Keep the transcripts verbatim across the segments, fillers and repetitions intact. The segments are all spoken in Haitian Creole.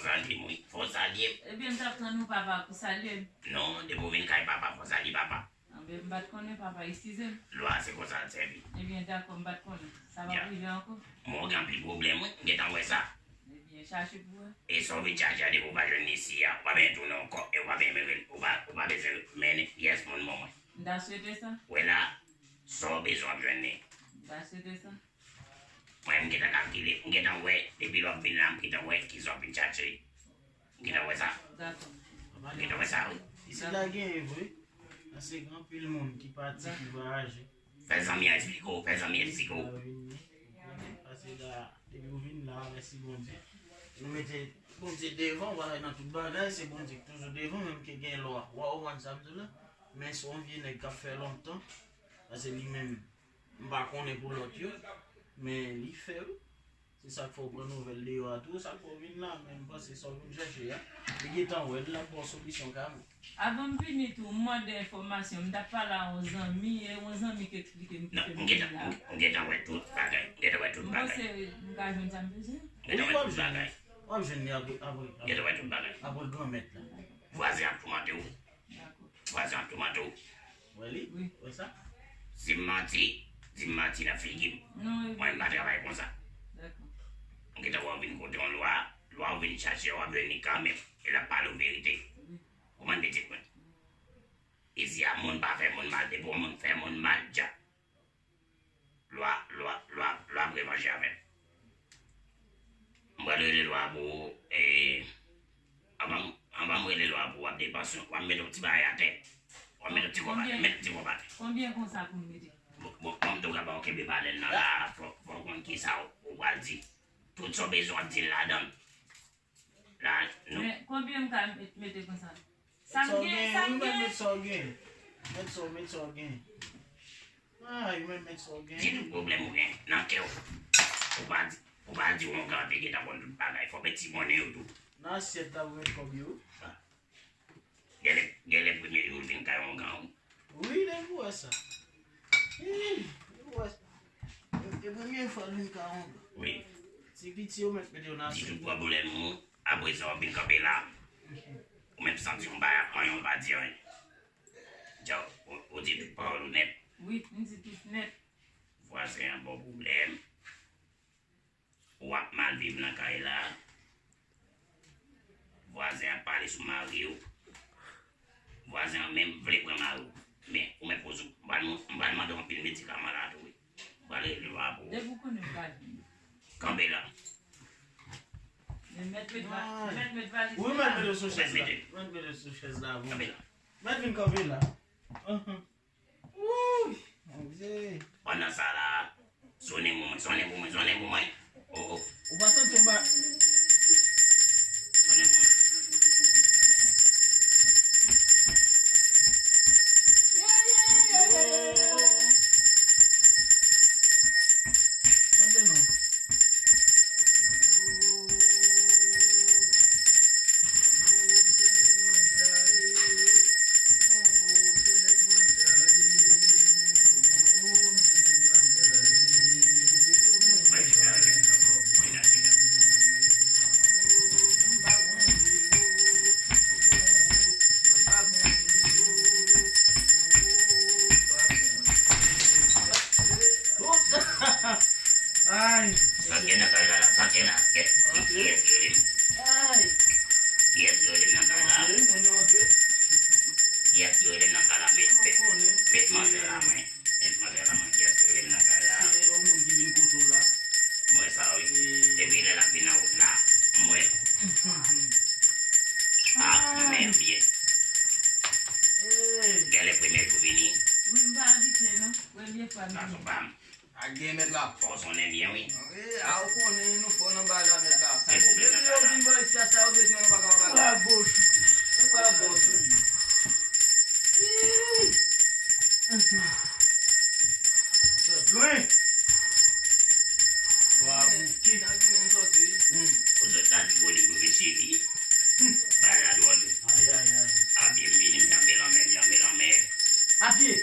Salye m, wi. Fò w salye m. Ebyen, m t ap tann ou, papa, pou salye m. Non, depi w vin kay papa, fò w salye papa. Anben, m pa t konnen, papa, eskize m. Lwa se konsa l sèvi. Ebyen, dakò, m pa t konnen. Sa p ap rive ankò. Mwen gen anpil pwoblèm, wi. M gentan wè sa. Ebyen, chache pou wè. E sa w vin chache a, depi w pa jwenn li isi a, ou pa bezwen tounen ankò. E ou pa bezwen, ou pa, ou pa bezwen mennen pyès moun ban mwen. M ta swete sa. Wè la, sa w bezwen w ap jwenn li. M ta swete sa. Mwen, m gentan kalkile, m gentan wè, depi lè w ap vin la, m gentan wè kisa w ap vin chache. M gentan wè sa. Dakò. M gentan wè sa, wi. Isit la genyen vre. Paske gen anpil moun ki pati, ki vwayaje. Fè zanmi an eksplike w, fè zanmi an eksplike w. Paske la, depi w vin la, mèsi Bondye. Nou mete Bondye devan, w pa nan tout bagay, se Bondye ki toujou devan, menm ke gen lwa. W a konprann sa m di w la? Men se yon vye nèg k ap fè lontan, paske li menm, m pa konnen pou lòt yo, men li fè wi. Se sa k fè w pran nouvèl deyò a tou, sa k fè w vin la, men m panse sa w vin chèche a, li gentan wè l, l ap ba w solisyon kanmenm. Avan m vini tou, m mande enfòmasyon, m t ap pale a yon zanmi, e yon zanmi ki eksplike m ki fè m vin la. Non, m gentan, m, m gentan wè tout bagay, m gentan wè tout bagay. M panse m ka jwenn sa m bezwen. M gentan wè tout bagay. W ap jwenn li apre, apre, apre. M gentan wè tout bagay. Apre granmèt la. Vwazen ap toumante w. Dakò. Vwazen ap toumante w. Wè li? Wi. Wè sa? Si m manti, di m manti nan figi m. Non, wi. Mwen, m pa travay konsa. Dakò. M gentan wè w vin kote yon lwa, lwa w vin chache a, w ap jwenn li kanmenm. E l ap pale w verite. Wi. Konprann pitit mwen? Isi a, moun pa fè moun mal, depi yon moun fè moun mal, dja. Lwa, lwa, lwa, lwa ap revanje avè m. M pral rele lwa pou, e, anvan, anvan m rele lwa pou w ap depanse, w ap mete yon ti bagay atè. W ap mete yon ti kòb atè, mete yon ti kòb atè. Konbyen konsa pou m mete? Bon, bon, kòm tou ka ba w kenbe pale l nan la, fò, fò w konn kisa w, w pral di. Tout sa w bezwen w ap di l ladan l. La, nou. Men, konbyen m ka met, mete konsa? Sa m gen, sa m gen. Met sa w gen. Met sa w, met sa w gen. Ay, men met sa w gen. Di nou pwoblèm ou gen nan kè w. Ou pa di, ou pa di w yon gran te gentan konn tout bagay. Fò peti konnen yo tou. Nan asyèt la pou met kòb yo. Genlè, genlè premye jou l vin kay yon gran wi. Wi, depi w wè sa. Wi, depi w wè sa. E, e premye fwa l vin kay yon gran. Wi. Ti piti yo mèt mete yo nan asyèt. Di tout pwoblèm ou, apre sa w vin kanpe la. Ou menm santi yon bagay ap manyen w pa di anyen. Dja, ou, ou di tout pawòl ou nèt. Wi, m di tout nèt. Vwazen an ba w pwoblèm. W ap mal viv nan kay la. Vwazen an pale sou mari w. Vwazen an menm vle pran mari w. Men, ou mèt poze w. M pral, m pral mande w anpil medikaman la tou wi. M pral rele lwa pou ou. Depi w konnen m pa vini. Kanpe la. Men mèt met va-, mèt met valiz la. Wi, mèt mete sou chèz la. Mèt mete sou chèz la, bon. Kanpe la. Mèt vin kanpe la. Wouy! Bondye! Pandan sa la, sonnen pou mwen, sonnen pou mwen, sonnen pou mwen. Oh, oh. Ou pa santi yon ba- Sonnen pou mwen. Chante non. Ay. Sa k gen nan kay la la, sa k gen la. Kiyès, kiyès ki rele m? Ay. Kiyès ki rele m nan kay la? Antre, mwen antre. Kiyès ki rele m nan kay la? Met, met, met manzè la mwen. Met manzè la mwen. Kiyès ki rele m nan kay la? Se yon moun ki vin kote w la. Mwen sa wi. E depi lè l ap vin nan wout la, mwen. Ah, men byen. Genlè premye jou vini. Wi, m pa abitye non. Premye fwa m vini. Gason pa m. Ak gen mèt la. Fò w sonnen byen wi. Wi, a ou konnen nou fò nan bagay la mèt la. Depi yo vin bò isi a, sa yo bezwen yo pa ka bagay. Bravo. Bravo. Sòt lwen. Bravo. Ki nan ki menm sòti? Hmm. Ou sòt la di bò li pou mesye li. Bagay la dwòl wi. Ay, ay, ay. Apye m vini, m janbe lanmè, m janbe lanmè. Apye.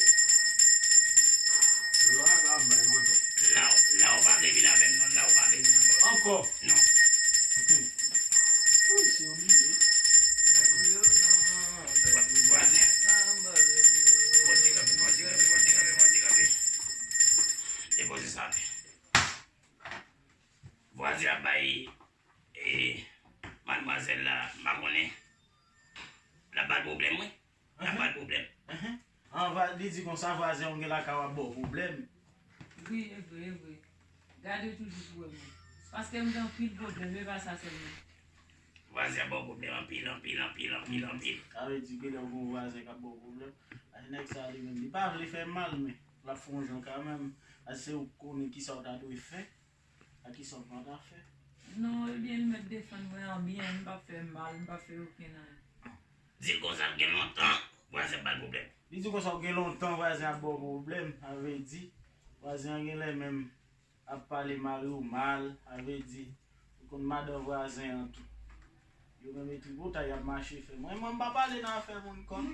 Lò a pa bay manto. La, la ou pa vle vin avè m non, la ou pa vle vin avè m. Ankò. Non. Wi, se E, e, madmwazèl la, m pa konnen. L ap ba l pwoblèm, wi. L ap ba l pwoblèm. An, va, li di konsa, vwazen an gen lakay w ap ba w pwoblèm. Wi, e vre, e vre. Gade toujou pou wè mwen. Paske m gen anpil pwoblèm, e pa sa sèlman. Vwazen an ba w pwoblèm anpil, anpil, anpil, anpil, anpil. Sa vle di ke lè w gen yon vwazen k ap ba w pwoblèm, a nèg sa li menm, li pa vle fè mal, men l ap fè yon jan kanmenm. A se ou k konnen kisa w ta dwe fè. A kisa w pa ta fè? Non, ebyen, l mèt defann mwen an byen, m p ap fè mal, m p ap fè okenn anyen. Di l konsa, gen lontan, vwazen ap ba l pwoblèm. Li di konsa, gen lontan, vwazen ap ba w pwoblèm, sa vle di, vwazen an genlè menm ap pale mari w mal, sa vle di, ou konn madan vwazen an tou. Yo menm e tripotay y ap mache fè. Mwen, mwen, m pa pale nan afè moun kòm.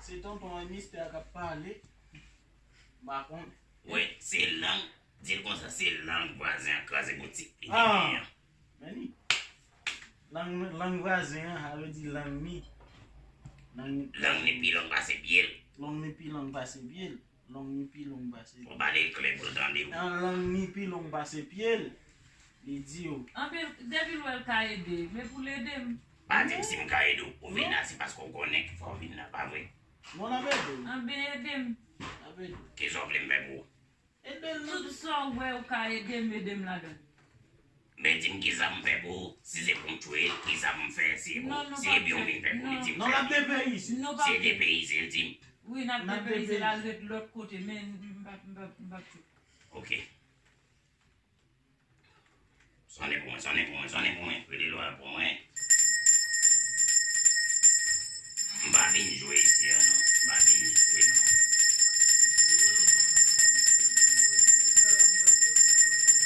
Se tonton an mistè a k ap pale. M pa konnen. Wi, se lang, di l konsa, se lang vwazen an kraze boutik li genyen an. Men li. Lang, lang vwazen an, sa vle di lang ni. Lang ni pi long pase pye l. Lang ni pi long pase pye l. Lang ni pi long pase pye l. Fò w pale l klè pou l tande w. An lang ni pi long pase pye l. Li di w. Anpil, depi l wè l ka ede, men pou l ede m. Pa di m si m ka ede w, ou vin la, se paske w konnen ki fè w vin la, pa vre? Bon, n ap ede w. Anben ede m. N ap ede w. Kisa w vle m fè pou ou? Ede l nan tout sa w wè ou ka ede m, ede m ladan l. Men di m kisa m fè pou ou, si se pou m tchwe l, kisa m fè, si e pou, si e byen w vin fè pou li, di m fè byen. Non, n ap depeyize. Se depeyize l di m. Wi, n ap depeyize l al ret lòt kote, men m p ap, m p ap, m p ap tchwe. Ok. Sonnen pou mwen, sonnen pou mwen, sonnen pou mwen. Rele lwa pou mwen. M pa vin jwe isi a non. M pa vin jwe non.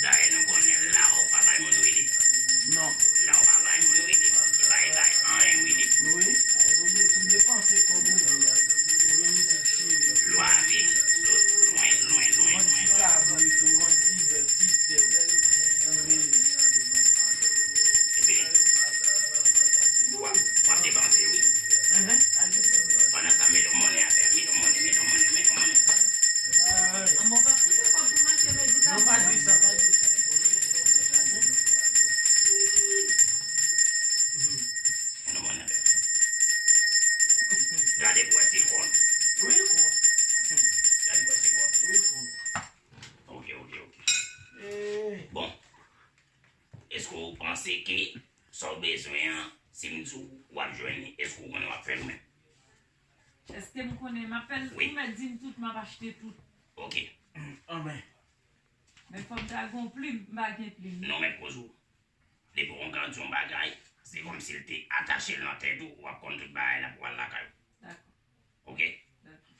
Dayè nou konnen la ou pa bay moun rele. Non. La ou pa bay moun rele. E pa e bay anyen rele. Wi. Ou depanse kòb ou. Ou gen mizik chire. Lwa vin sot lwen, lwen, lwen, lwen. Ou vann ti kabrit, ou vann ti bèf, ti tè. Ou rele. Epi, w ap, w ap depanse, wi. Pandan sa, met yon monnen atè, met yon monnen, met yon monnen, met yon monnen. Ay. Non, pa di sa, pa di sa. Met yon monnen atè. Gade pou wè si l konn. Wi, l konn. Gade pou wè si l konn. Wi, l konn. Ok, ok, ok. Eh. Bon. Èske w panse ke sa w bezwen an, si m di w w ap jwenn li, èske w konnen w ap fè l ou menm? Èske m konnen m ap fè l? Wi. Ou mèt di m tout, m ap achte tout. Ok. Anben. Men fò m ta gen yon plim, m pa gen plim. Non, men poze w. Depi w ka di yon bagay, se kòmsi l te atache l nan tèt ou, w ap konn tout bagay la pou w al lakay ou. Dakò. Ok? Dakò.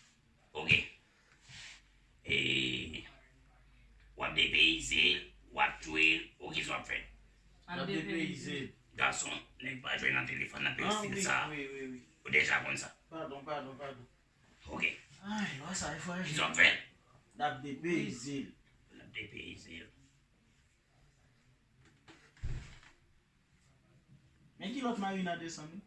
Ok. E, w ap depeyize l, w ap tchwe l, ou kisa w ap fè? N ap depeyize l. Gason, nèg pa jwe nan telefòn nan, nan estil sa. Wi, wi, wi. Ou deja konn sa. Padon, padon, padon. Ok. Ay, lwa sa e fraji. Kisa w ap fè? N ap depeyize l. N ap depeyize l. Men ki lòt marina desann wi.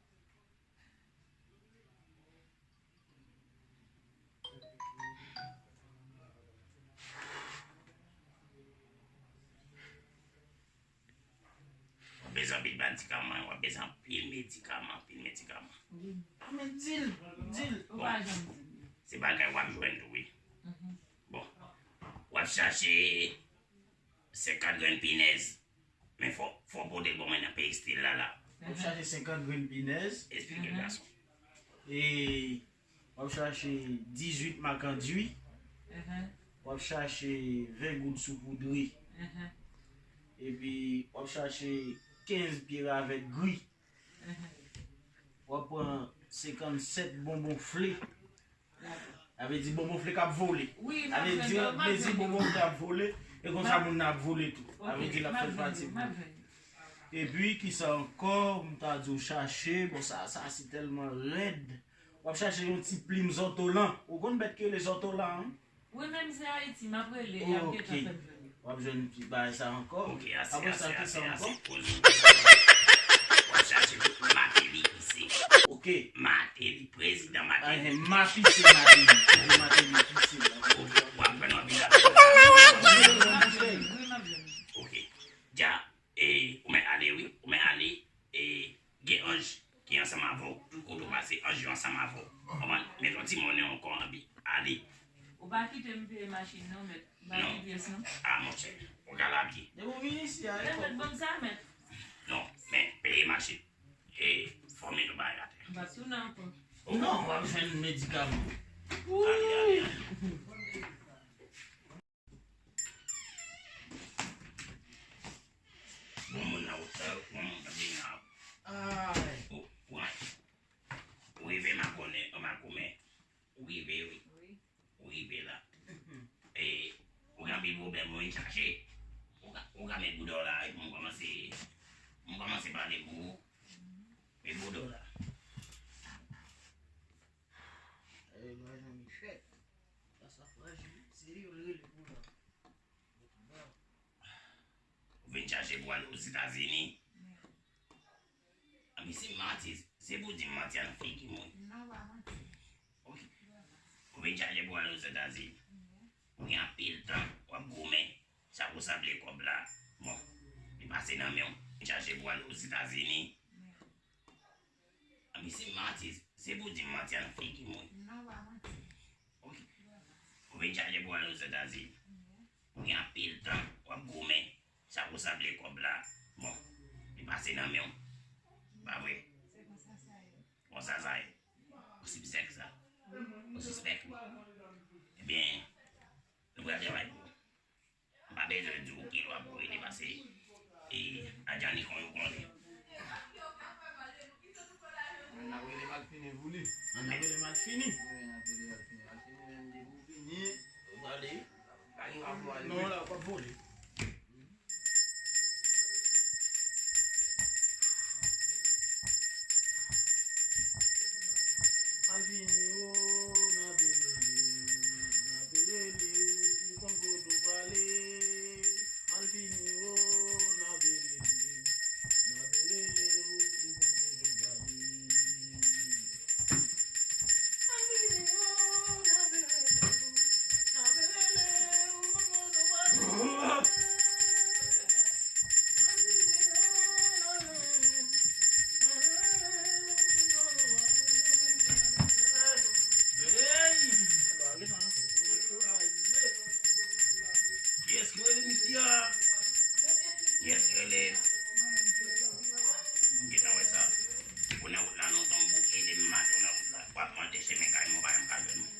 W ap bezwen anpil medikaman, w ap bezwen anpil medikaman, anpil medikaman. Wi. Men di l, di l. Ou pa janm di l. Se bagay w ap jwenn tou, wi. Mhm. Bon. W ap chache senkant grenn pinèz. Men fò, fò w pote l ban mwen nan peristil la, la. W ap chache senkant grenn pinèz. Esplike gason. E w ap chache dizuit makandwi. W ap chache ven goud soupoudre. Epi w ap chache kenz pye ravèt gri. W ap pran senkannsèt bonbon fle. Sa vle di bonbon fle k ap vole. Wi, m ap jwenn yo, m ap jwenn yo. Sa vle di bonbon fle ap vole, e konsa moun nan ap vole tou. Sa vle di l ap fè l pati pou ou. Epi, kisa ankò, m ta di w chache, bon, sa, sa se tèlman rèd. W ap chache yon ti plim zòtolan. Ou konn bèt ki rele zòtolan, wi? Wi, menm se Ayiti, m ap rele, y ap gentan fè m jwenn li. W ap jwenn ti bagay sa ankò. Ok, ase, ase, ase, ase, poze w. W ap chache tout Mateli isi. Ok. Mateli, prezidan Mateli. Ah, eh, m a pise Mateli. Mateli pise. Ok, w ap jwenn w ap vin la. Ok. Dja, e, ou Pa kite m peye machin non, mèt. M pa gen pyès non. A, monchè, ou ka lage. Depi w vin isi a, e kòb. Mèt, ban m sa, mèt. Non, men peye machin. E, fò m met yon bagay atè. M p ap tounen ankò. Non, w ap jwenn medikaman. Ale, ale, ale. Bon, moun nan wout la, bon, moun nan vin la. Ay. Ou, ou, ou rive Makònè, Makònè. Ou rive, wi. Wi. Ou rive la. E, ou gen anpil pwoblèm, ou vin chache. Ou ka, ou ka met bouda w la, epi m kòmanse, m kòmanse pale pou ou. Met bouda w la. E, lajan li fèt. Sa, sa frajil, se li yo rele bouda. Ou vin chache pou al Ozetazini. Anben, se manti, se pou di m manti a nan figi m, wi. Non, pa manti. Ok. Ou vin chache pou al Ozetazini. Ou gen anpil tan, w ap goumen. Sa pou sanble kòb la. Bon, li pase nan men w. Vin chache pou al Ozetazini. Anben, se manti, se pou di m manti a nan figi m, wi. Non, pa manti. Ok. Ou vin chache pou al Ozetazini. Ou gen anpil tan, w ap goumen. Sa pou sanble kòb la. Bon, li pase nan men w. Pa vre? Se konsa sa ye. Konsa sa ye. Ou sispèk sa? Ou sispèk wi. Ebyen, nou pral travay pou ou. M pa bezwen di w ki lwa pou w rele pase, e, Adjani kon yo konnen. N ap rele Malfini pou li. N ap rele Malfini. Wi, n ap rele Malfini. Malfini menm depi w vini, ou prale. Pa gen w ap vole. Non, la, w ap vole. Malfini o, n ap rele, n ap rele, ou konn kote w prale. Malfini o, n ap rele, n ap rele, ou konn kote w prale. Kiyès ki rele misye a? Kiyès ki rele? M gentan wè sa. Ou nan wout la lontan, ou bouke, depi maten ou nan wout la. W ap mande chemen kay mwen, ou pa janm ka jwenn mwen.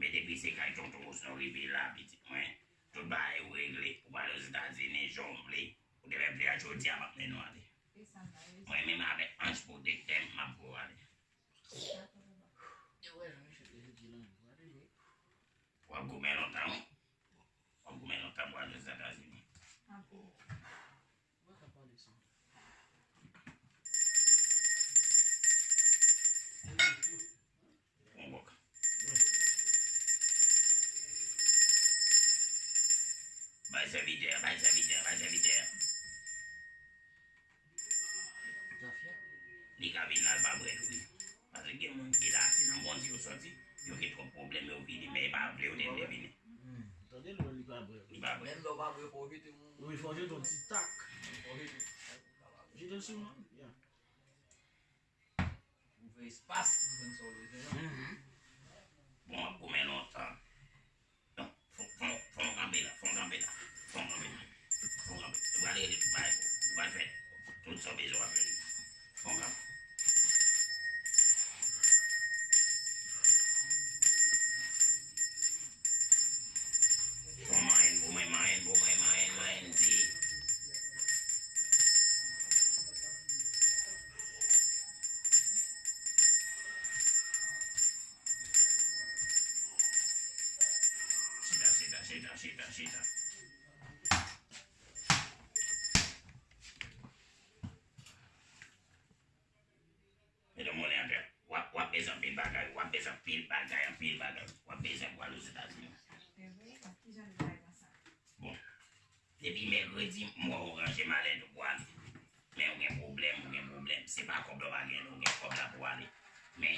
Men depi se kay tonton Osnon rive la, pitit mwen, tout bagay ou regle, ou prale Ozetazini, jan w vle, ou te fè vle a, jodi a m ap mennen w ale. Mwen menm avèk anj pwotektè m, m ap voye w ale. W ap goumen lontan, wi. W ap goumen lontan pou al Ozetazini. Pran gwòg. Bay sèvitè a, bay sèvitè a, bay sèvitè a. Li ka vin la, l pa prèt, wi. Paske gen moun ki la, se nan Bondye yo sòti. Yo gen twòp pwoblèm, yo vini, men yo pa vle, yo te vle vini. Hmm. Tande l, li pa prèt. Li pa prèt. Menm lè w pa prèt, fò w jete yon... Wi, fò w jete yon ti tak. Fò w jete. Jete l sou mwen, ya. Ouvè espas pou jwenn sa w bezwen an. Mhm. Bon, w ap goumen lontan. Non, fò, fò, fò w kanpe la, fò w kanpe la, fò w kanpe la, fò w kanpe. Ou pral rele tout bagay pou ou. Ou pral fè tout sa w bezwen w ap fè. Fò w kanpe. Fò w manyen pou mwen, manyen pou mwen, manyen, manyen, di. Chita, chita, chita, chita, chita. Mete yon monnen atè. W ap, w ap bezwen anpil bagay, w ap bezwen anpil bagay, anpil bagay. W ap bezwen pou al Ozetazini. E vre? Kijan de bagay konsa? Bon. Depi mèkredi, m wè w ranje malèt ou pou ale. Men ou gen pwoblèm, ou gen pwoblèm. Se pa kòb la w pa gen, ou gen kòb la pou w ale. Men,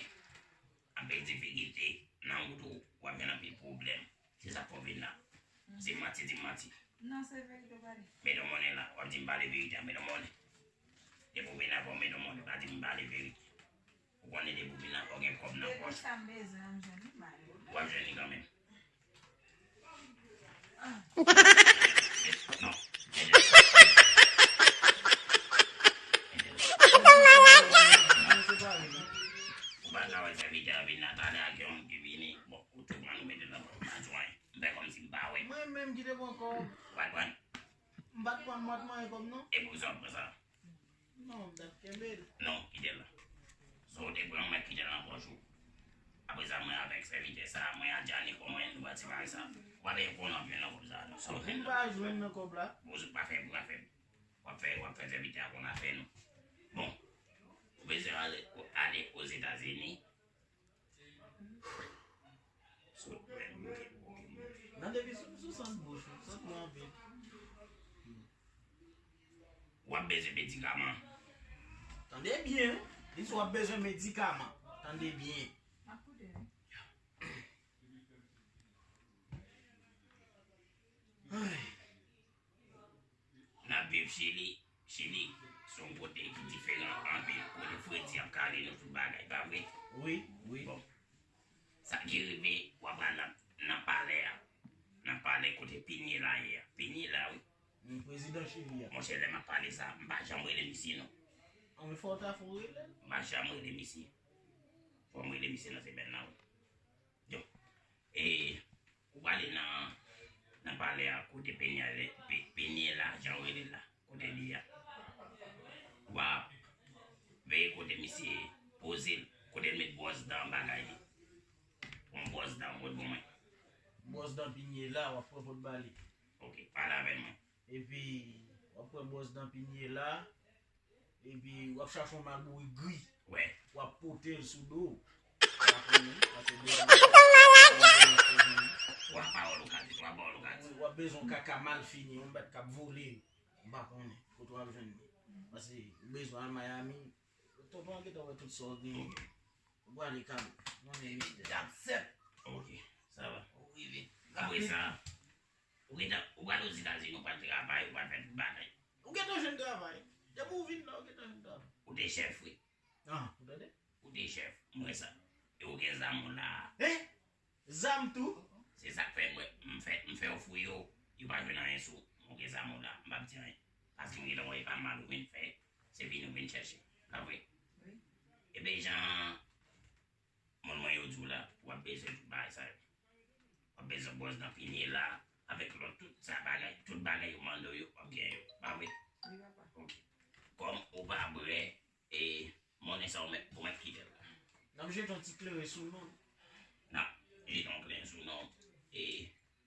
anpil difikilte nan wout ou, w ap jwenn anpil pwoblèm. Se sa k fè w vin la. Se manti, di m manti. Non, se verite w pale. Mete yon monnen la, w ap di m pale verite a, mete yon monnen. Depi w vin la, fò w mete yon monnen, pa di m pale verite. Ou konnen depi w vin la, fò w gen kòb nan pòch. Depi sa m bezwen an, m jwenn li, m ale. W ap jwenn li kanmenm. Non. Ou pa ka wè sèvitè a vin la talè a, gen yon moun ki vini. Bon, ou tou pran nou mete nan pòch la, jwenn. M fè kòmsi m pa wè. Mwen menm ki te pran kòb. Ou pa t pran? M pa t pran, m pa t manyen kòb non. E poukisa w pran sa? Non, m t ap kenbe l. Non, kite l la. Si w te pran, w mèt kite l nan pòch ou. Apre sa, mwen avèk sèvitè sa, mwen ak Djani, kòman nou pati bagay sa? W ap peye konnen anpil nan kòb sa, non. Sa w fè m pa jwenn nan kòb la. Ou pa fè, ou pa fè. W ap fè, w ap fè sèvitè a konn afè nou. Bon, ou bezwen ale, ale Ozetazini. Sot mwen, bouke, bouke, bouke. Nan depi sou, sou sant bouch ou, sot mwen anpil. W ap bezwen medikaman. Tande byen, li di w ap bezwen medikaman. Tande byen. Ay. N ap viv Chili. Chili se yon kote ki diferan anpil, kote fredi ap kale nou tout bagay, pa vre? Wi, wi. Bon, sa ki rive, w ap al nan, nan palè a, nan palè kote Pinye la ye a. Pinye la, wi. Mm, prezidan Chili a. Monchè, lè m ap pale sa, m pa janm rele misye, non. Anben, fò w ta fè w rele l. M pa janm rele misye. Fò m rele misye nan semèn nan, wi. Yo. E, ou prale nan, nan palè a, kote Penyèl, Pe-, Penyèl la, jan yo rele l la, kote li ye a. W ap veye kote misye poze l, kote l met bwòs dan bagay li. Pran bwòs dan, mòd bon mwen. Bwòs dan Pinye la, w ap pran pou l ba li. Ok, pale avè mwen. Epi, w ap pran bwòs dan Pinye la. Epi, w ap chache yon malbourik gri. Wè. W ap pote l sou do w. Ou pa konnen, paske deja, twa pawòl ou ka di, twa pawòl ou ka di. Wi, w ap bezwen yon kaka malfini, yon bèt k ap vole. M pa konnen kote w ap jwenn li. Paske ou bezwen al Miami. Tonton an gentan wè tout sa w genyen. Ok. Ou prale kal. Mwen menm, wi, j ap sèt. Ok, sa va. Ou rive. Apre sa, ou gentan, ou pral Ozetazini, ou pral travay, ou pral fè tout bagay. Ou gentan jwenn travay. Depi ou vin la, ou gentan jwenn travay. Ou te chèf, wi. Ah, ou tande? Ou te chèf, m wè sa. E ou gen zam ou la. Eh? Zam tou? Se sa k fè mwen, m fè, m fè w fouye w, yo pa jwenn anyen sou ou. Ou gen zam ou la, m p ap di anyen. Paske m gentan wè e pa mal ou vin fè, se vini ou vin chèche. Pa vre? Wi. Ebyen, jan moun mwen yo di w la, w ap bezwen tout bagay sa yo. W ap bezwen bwòs dan Pinye la, avèk lòt, tout sa bagay, tout bagay yo mande w yo, w ap gen yo. Pa vre? Wi, papa. Ok. Kòm ou pa bwè, e, monnen sa ou mèt, ou mèt kite l la. N ap jete yon ti kleren sou non. N ap jete yon kleren sou non. E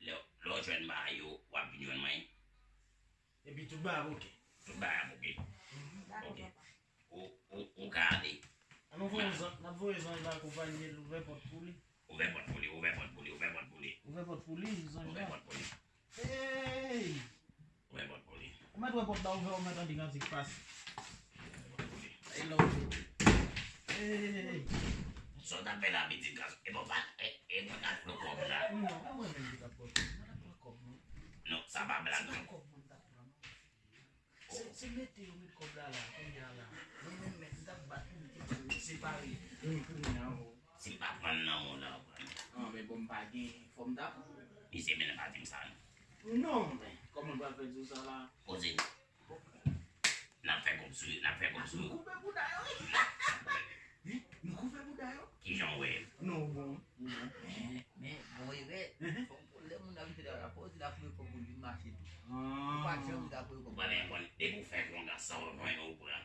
lè, lè w jwenn bagay yo, w ap vin jwenn mwen. Epi tout bagay ap oke. Tout bagay ap oke. Mhm. Ok. Ou, ou, ou ka ale. An nou voye zanj, n ap voye zanj la akonpanye l, ouvè pòt pou li. Ouvè pòt pou li, ouvè pòt pou li, ouvè pòt pou li. Ouvè pòt pou li, zanj la. Ouvè pòt pou li. Hey! Ouvè pòt pou li. Ou mèt wè pòt la ouvè, ou mèt tande kantik pase. Ouvè pòt pou li. Hey, love you. Hey! Sa w t ap fè la, pitit gason? E bon, pa, e, e mwen k ap pran kòb la. Non, e mwen menm ki t ap pran kòb. Mwen t ap pran kòb, non. Non, sa pa blag, non. Se pa kòb mwen t ap pran, non. Se, se mete yo met kòb la la, kounye a la. Mwen menm, men, m t ap bat pou m te separe. Wi, kounye a, o. Si m pa pran nan men w la, w pran. Ah, men bon, m pa gen, fò m ta pran. Misye, men, pa di m sa, non. Non, men, kòman m pral fè di w sa la? Poze. N ap fè kòb sou, n ap fè kòb sou. Nou koupe bouda yo, wi. Nou koupe bouda yo. Kijan w wè? Non, bon, bon. Men, men, bon, e rèd. Fò m, lè moun ap jwe la, fò w di l ap fouye kòb pou l vin mache tou. Ou pa janm di l ap fouye kòb. Ou pa menm konn, depi w fè konga, sa w jwenn ou pran.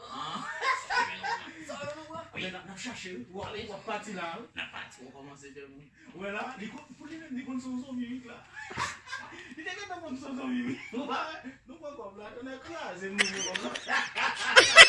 Ah. Sa w jwenn ou pran. Sa w jwenn ou pran. Wi. Men n ap, n ap chache, wi. W ap, w ap pati la, wi. N ap pati. Ou kòmanse fè moun. Ou wè la, li konn, pou li menm, li konn se yon zonbi, wi, la. Li te gentan konn se yon zonbi, wi. Nou pa, nou pran kòb la, tonnè kraze m, nou pran kòb la.